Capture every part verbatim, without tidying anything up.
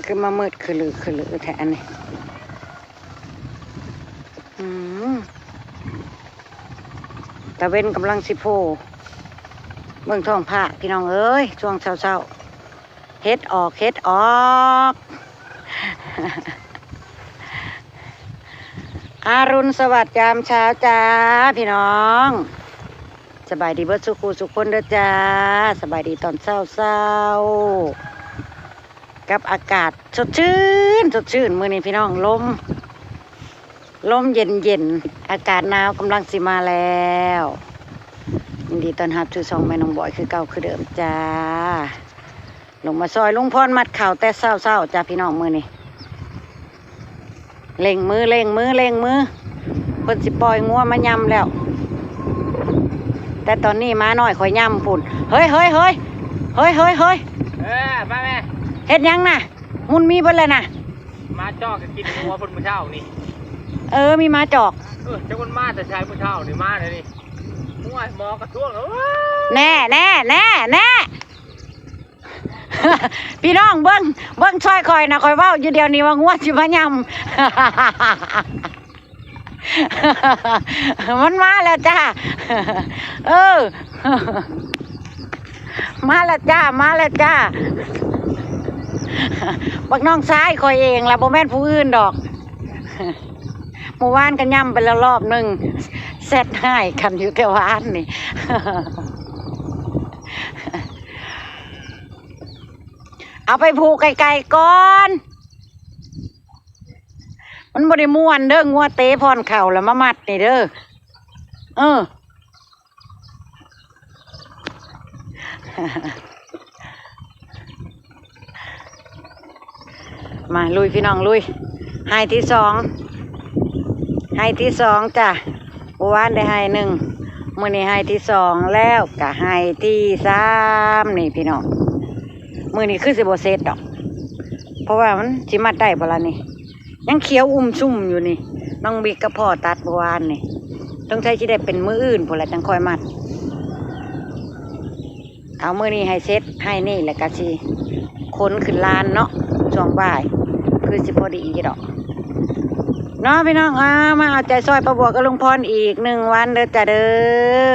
คือมามืดคือลือคือลือแท้อันนี้ อืม ตะเว็นกำลังสิโผล่ เบิ่งท้องฟ้าพี่น้องเอ้ย ช่วงเช้าๆ เห็ดออก เห็ดออก อรุณสวัสดิ์ยามเช้าจ้า พี่น้อง สบายดีเบิดสุขูสุขคนเด้อจ้า สบายดีตอนเช้าๆ กับอากาศสดชื่น สดชื่น มื้อนี้พี่น้อง ลม ลมเย็นๆ อากาศหนาวกำลังสิมาแล้ว ยินดีต้อนรับสู่ช่องแม่น้องบอยคือเก่าคือเดิมจ้า ลงมาซอยลุงพรมัดข้าวแต่เช้าๆ จ้าพี่น้อง มื้อนี้ เร่งมือ เร่งมือ เร่งมือ เพิ่นสิปล่อยงัวมายำแล้ว แต่ตอนนี้หมาน้อยข่อยยำพุ้น เฮ้ย เฮ้ย เฮ้ย เฮ้ย เฮ้ย เฮ้ย เออ มาแม่ เฮ็ดหยังน่ะ มุนมีเบิดเลยน่ะ หมาจอกก็กินงัวพุ้นมื้อเช้านี่ เออ มีหมาจอก เออ จักมันมาแต่ไสมื้อเช้านี่ มาเลยนี่ โอ้ย หมอกระทรวงแล้ว แน่ แน่ แน่ แน่ พี่น้องเบิ่ง เบิ่งซอยข่อยน่ะ ข่อยเว้าอยู่เดี๋ยวนี้ว่างัวสิมายำ มันมาแล้วจ้า เออ มาแล้วจ้า มาแล้วจ้า บักน้องชายข่อยเองล่ะ บ่แม่นผู้อื่นดอก เมื่อวานก็ยำไปแล้วรอบหนึ่ง แซดฮ้ายกันอยู่แต่วานนี่ เอาไปผูกไกลๆก่อน มันบ่ได้ม่วนเด้อ งัวเตะพ่อนเข่าแล้วมามัดนี่เด้อ เออ มาลุยพี่น้องลุย ไฮ่ที่สอง ไฮ่ที่สองจ้ะ เมื่อวานได้ไฮ่หนึ่ง มื้อนี้ไฮ่ที่สองแล้วก็ไฮ่ที่สาม นี่พี่น้อง มื้อนี้คือสิบ่เสร็จดอก เพราะว่ามันสิมัดได้บ่ล่ะนี่ ยังเขียวอุ้มซุ่มอยู่นี่ น้องบิ๊กกับพ่อตัดเมื่อวานนี่ ต้องใช้สิได้เป็นมื้ออื่นพู้นแหละจังค่อยมัด เอามื้อนี้ให้เสร็จ ไฮ่นี่แหละก็สิขนขึ้นลานเนาะ ช่วงบ่าย คือสิพอดีดอก เนาะพี่น้อง อ่า มาเอาใจซอยป้าบัวกับลุงพรอีกหนึ่งวันเด้อจ้าเด้อ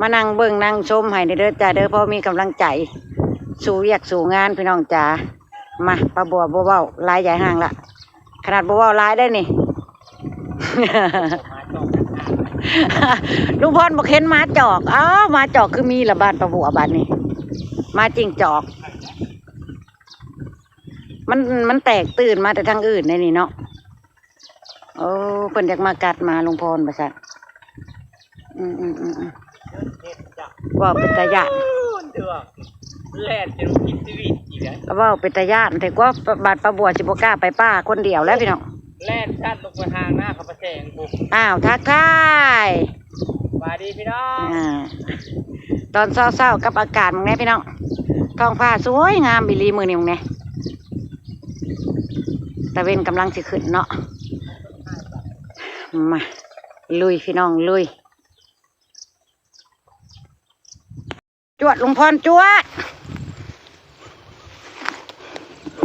มานั่งเบิ่งนั่งชมให้เด้อจ้าเด้อ เพราะมีกำลังใจ สู้เวียกสู้งานพี่น้องจ๋า มา ป้าบัวบ่เว้าหลายยายห่างละ ขนาดบ่เว้าหลายได้นี่ ลุงพรบอกเห็นหมาจอก อ้าว หมาจอกคือมีละบ้านป้าบัวบ้านนี้ หมาจิ้งจอก มัน มันแตกตื่นมาแต่ทางอื่นได้นี่เนาะ โอ้ เพิ่นอยากมากัดหมาลุงพรว่าซั่น อืม อืม อืม อืม เว้าเป็นตาย้าน เดือด แล่นจนคิดชีวิตอีกแล้ว เว้าเป็นตาย้าน แต่กว่าบาดป้าบัวสิบ่กล้าไปป่าคนเดียวแล้วพี่น้อง แล่นชัดลงไปทางหน้าเขาประแสงบุก อ้าว ทักทาย สวัสดีพี่น้อง อ่า ตอนเช้าๆ กับอากาศมื้อนี้พี่น้อง ท้องฟ้าสวยงามอีหลีมื้อนี้มื้อนี้ ตะเว็นกำลังสิขึ้นเนาะ มา ลุยพี่น้องลุย จวดลุงพรจวด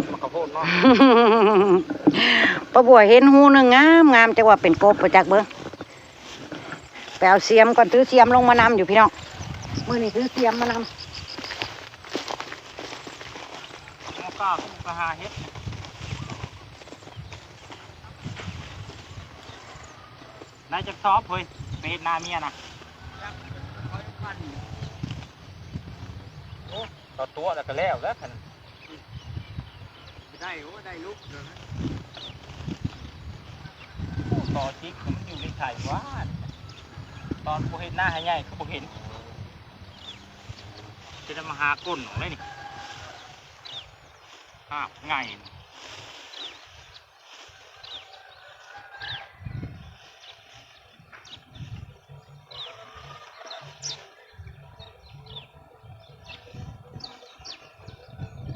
มันข้าวโพดเนาะ ป้าบัวเห็นฮูหนึ่งงามงาม จักว่าเป็นกบบ่จักเบิ่ง ไปเอาเสียมก่อน ถือเสียมลงมานำอยู่พี่น้อง มื้อนี้ถือเสียมมานำ มาก้าก็มาหาเห็ด นายจักสอบเฮ้ย ไปเฮ็ดนาเมียนะ โอ้ ต่อตัวแล้วก็แล้วแล้วคัน ได้ โอ้ ได้ลูกเดียวนะ โอ้ ต่อจิกมันอยู่ในไข่วะ ตอนบ่เฮ็ดนาให้ใหญ่ก็บ่เห็น จะได้มาหาก้นของได้นี่ หาบไง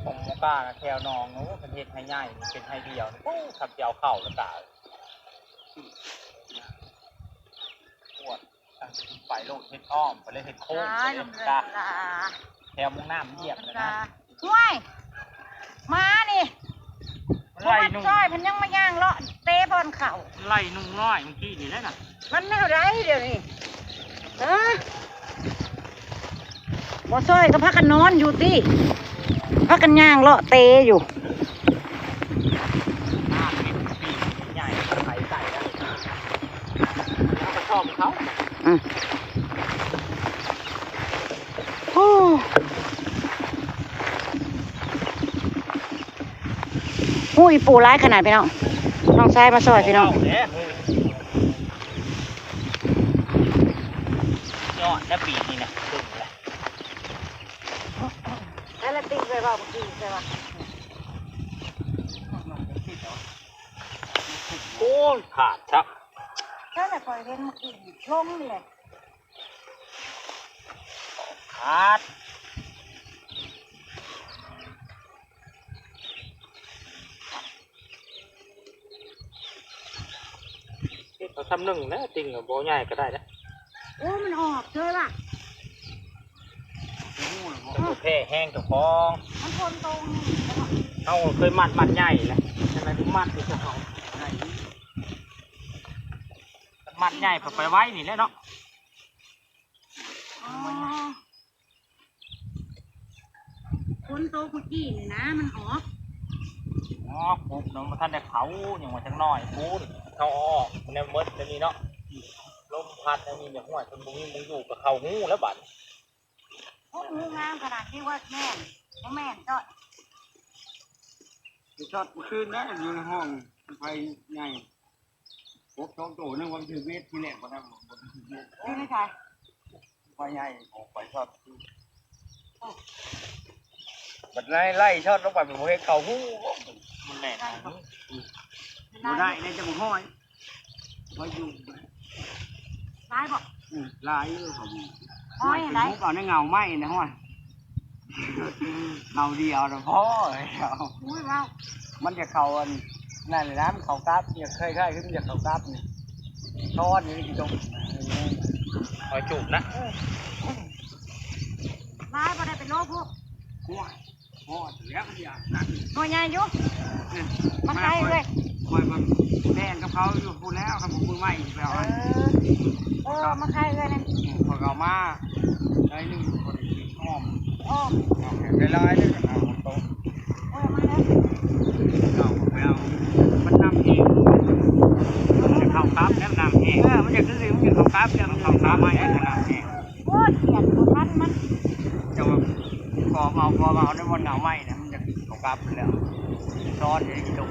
ผมบ่กล้านะ แถวหนองโน้นเป็นเฮ็ดไฮ่ใหญ่ เป็นไฮ่เดียวนี่ โอ้ ทำสิเอาเข้าแล้วตาย ปวด ไปโลดเฮ็ดอ้อม ไปเลยเฮ็ดโค้ง ไปเลย ลงเลย จ้ะ ลา แถวมุ่งน้ำเยียบนะ ลา ห้วย มานี่ ไล่หนู ซอยเพิ่นยังมาย่างเลาะเตะบอลเข่า ไล่หนูน้อยเมื่อกี้นี่แหละน่ะ มันแนวใดเดี๋ยวนี้ ฮะ บ่ซอยก็พากันนอนอยู่ติ พากันย่างเลาะเตะอยู่ น้ำนี่ปีกใหญ่ไถใส่แล้ว แล้วก็ชอบเขา อืม โอ้ หู้ย ปูหลายขนาดพี่น้อง น้องชายมาซอยพี่น้อง เอาแล้ว ยอดแล้วปีนี้นะ แล้วละติ๊กเลยว่าเมื่อกี้ใช่ปะ โอ้ย ขาดครับ นั่นแหละ ข้อยเห็นเมื่อกี้ลงนี่แหละ ขาด เฮ็ดเอาซ้ำหนึ่งนะ ติ่งกับบ่ใหญ่ก็ได้นะ โอ้ มันออกเลยว่ะ มันบ่แพ้แห้งเจ้าของ มันทนตรงนี้แล้วก็ เฮาเคยมัด มัดใหญ่แหละ จั่งใด๋ก็มัดอยู่เจ้าของ มัดใหญ่ไปไว้นี่แหละเนาะ อ๋อ ฝนตกเมื่อกี้นี่นะ มันออก อ๋อ ปลูกเนาะ บ่ทันได้เขา ยังว่าจักหน่อยพู้น เขาออก มันแนวมดจะมีเนาะ ลมพัดแล้วนี่เนี่ย ห้วย เพิ่นบ่มีหม่องอยู่ ก็เข้าฮูแล้วบัด โอ้ ฮูงามขนาดนี้ว่าแม่น บ่แม่นจ้อย ไปช็อตเมื่อคืนนะ อยู่ในห้องไฟใหญ่ พวกสองโตนึกว่ามันถือเวทที่แรกบ่ได้ บ่ได้ถือเวท อยู่ในไส ไฟใหญ่ของไฟช็อต บัดไล่ ไล่ช็อตลงไป มันบ่เห็นเข้าฮู มันแหลก ได้บ่ บ่ได้ ได้แต่บ่ห้อย ห้อยอยู่ หลายบ่ อืม หลายอยู่ครับ ห้อยอันใด เป็นพวกเอาในเงาไม้นะห้อย เงาเดียวนะพ่อ อุ้ย ว้าว มันจะเข้าอัน นั่นแหละนะ มันเข้ากับ เนี่ย เคยๆ คือมันจะเข้ากับนี่ ตอนนี้ที่ตรง เอาจูบนะ เออ ร้ายบ่ได้เป็นโรคพวก หัว หัวแล้วมันอยากนั่น หัวใหญ่อยู่ อืม มาใครเลย คอยมาแบ่งกับเขาอยู่พู้นแล้ว ครับผมมือใหม่ไปเอา เออ เออ มาใครเลยเนี่ย อืม พอเขามา ได้หนึ่งคนอ้อม อ้อม อ้อม ได้หลายเลย เอาโต๊ะ เออ มาแล้ว เอาไปเอา มันนำเอง มันจะเข้ากับแล้วนำเอง เออ มันจะขึ้นเลย มันจะเข้ากับแล้ว มันเข้ากับมาเอง นำเอง โอ้ย เขียนบ่ทันมัน จะว่า กอบเอา กอบเอาในบนเงาไม้เนี่ย มันจะเข้ากับแล้ว ซ้อนอยู่ในกระจก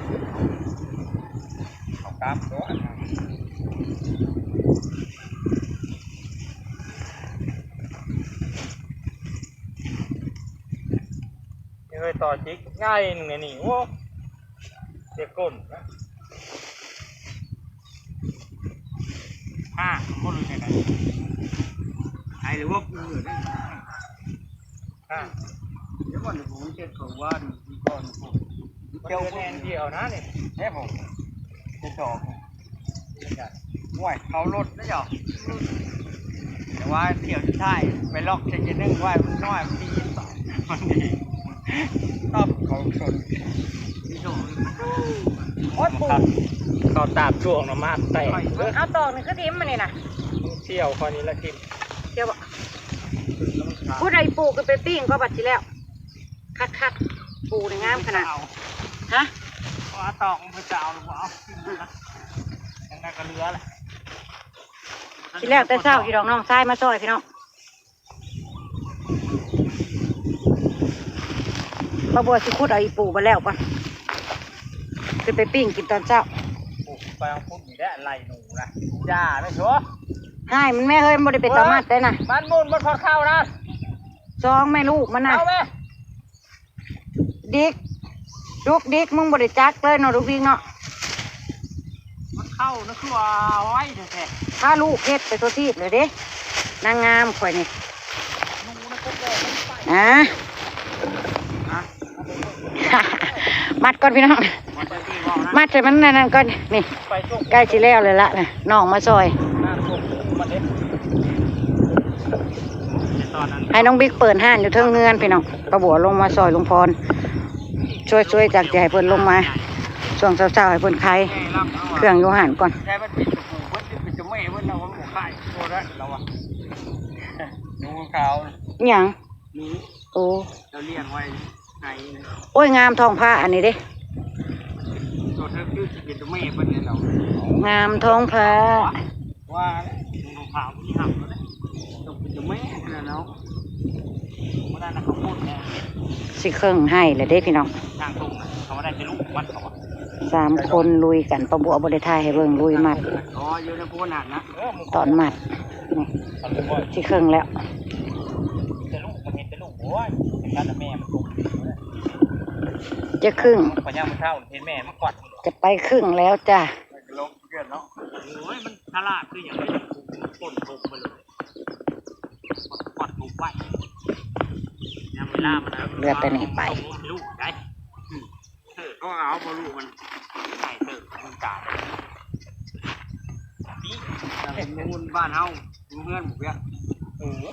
เข้ากับตัว เฮ้ย ต่อจิกง่ายหนึ่งในนี่ โอ้ เสียก้นนะ ห้า มันบ่รู้จักกัน ไอ้หรือว่ากูเหมือนกัน ห้า เดี๋ยวก่อน เดี๋ยวผมเช็ดของว่านก่อน เจ้าแนนเดียวนะเนี่ย เฮ้ยผม จะจอบ ห่วย เขารถนะจ๊ะ แต่ว่าเที่ยวสุดท้ายไปล็อกเซนเจนึ่งไว้ มันน้อย มันดี มันดี ตอบเขาสน โอ๊ย ปู่ เขาตาบจ้วงนะ มาแตก เอาตอกนี่คือทิ่มมันนี่นะ เที่ยวคอยนี้ละทิ่ม เที่ยวบ่ ผู้ใดปู่ก็ไปปิ้งก็บัดสิแล้ว คักๆ ปู่นี่งามขนาด เอา ฮะ เอาตอกมันไปจะเอาหรือเปล่า ยังไงก็เหลือแหละ สิแล้วแต่เช้าพี่น้อง น้องชายมาซอยพี่น้อง ป้าบัวสิขุดเอาอีปู่ไปแล้วก่อน สิไปปิ้งกินตอนเช้า โอ้ ไปเอาพุ้นนี่แหละ ไล่หนูนะ อย่านะชัว ให้มันแม่เฮ้ย มันบ่ได้เป็นตามัดได้นะ มันหมุน มันพอเข้านะ สองแม่ลูกมันนะ เอาแม่ ดิก ลูกดิก มึงบ่ได้จักเลยเนาะ ลูกดิกเนาะ มันเข้านะ คือว่าเอาไว้แท้ๆ ถ้าลูกเฮ็ดไปตัวทีบเลยเด้ นางงามข่อยนี่ อ่ะ มัดก่อนพี่น้อง มัดใส่มันนั่นๆก่อน นี่ ใกล้สิแล้วเลยละนะ น้องมาซอย ให้น้องบิ๊กเปิดห้านอยู่เทิงเฮือนพี่น้อง ป้าบัวลงมาซอยลุงพร ช่วยๆ จากจะให้เพิ่นลงมา ช่วงเช้าๆให้เพิ่นขาย แม่ลำเอา เครื่องอยู่หั่นก่อน ใช่มันเป็นตะปูเพิ่นเป็นตะแม่เพิ่นเราก็บ่ขายโคตรแล้ววะ หนูขาว อิหยัง หนู โอ้ เราเลี้ยงไว้ใน โอ้ย งามท้องพระอันนี้เด้ ตัวเธอคือสิเป็นตะแม่เพิ่นเนี่ยเรา งามท้องพระ ว่าหนูขาวที่หักแล้วเนี่ยต้องเป็นตะแม่นะเนาะ เมื่อนั้นนะเขาพูดเนี่ย สิเคิ่งให้แล้วเด้พี่น้อง ทางตรงนะเขาว่าได้แต่ลูกมันเขาอะ สามคนลุยกัน ป้าบัวบ่ได้ถ่ายให้เบิ่ง ลุยมัด อ๋ออยู่ในโพนหันนะเออมึง ตอนมัดนี่ เขาเรียกว่า สิเคิ่งแล้ว แต่ลูกมันเห็นแต่ลูกโอ้ยการแต่แม่มันตก จะครึ่ง พญามันเท่าเห็นแม่มันกอด จะไปครึ่งแล้วจ้ะ ลงเกินเนาะโอ้ยมันฉลาดคืออย่างนี้มันต้นลงไปเลยกอดลงไปยามเวลามันนะ เหลือแต่นี่ไป ลูกได้ เออเขาเอาพอลูกมันใหญ่เติบมันจ่านี่แต่เป็นมูลบ้านเฮาอยู่เฮือนหมู่เวียเออ